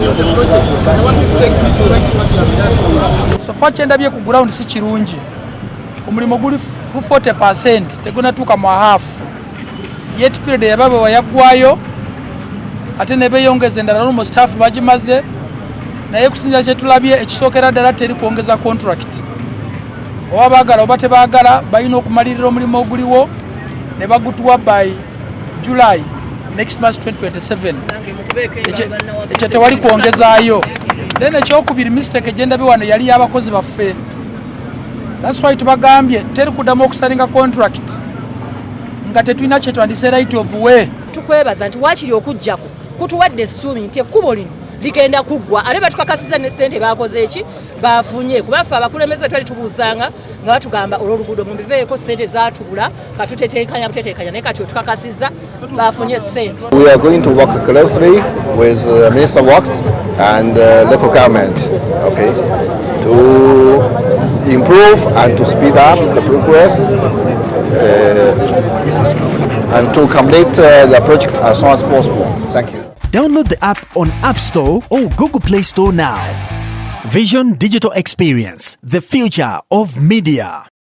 Of the project. I want you to take this, like what you have done so far. So far kyendabye ku ground si kirungi. Omulimu guli ku 40%, tegunatuuka mu half yet. Period yababewa yaggwayo, ate ne beeyongeza endala, almost half bagimaze. Naye kusinzira kyetulabye, ekisookera ddala, teri kwongeza contract. Oba baagala oba tebaagala, balina okumalirira omulimu oguliwo ne bagutuwa by July next month, 2027. Ekyo tewali kwongezaayo. Then ekyokubiri, mistake gyendabye wano yali y'abakozi baffe. That's why tubagambye teri kuddamu okusigninga contract nga tetulina kyetwandise right of way. Tukwebaza nti waakiri okujjako kutuwadde essuubi nti ekkubo lino ligenda kuggwa, ate batukakasiza ne ssente bakoze eki bafunye, kuba ffe abakulembeze twali tubuuzanga nga batugamba olw'oluguudo mubiveeko, ssente zaatubula, katutetenkanya butetenkanya, naye kati otukakasiza bafunye ssente. We are going to work closely with Minister of Works and local government, okay, to improve and to speed up the progress and to complete the project as soon as possible. Thank you. Download the app on App Store or Google Play Store now. Vision Digital Experience, the future of media.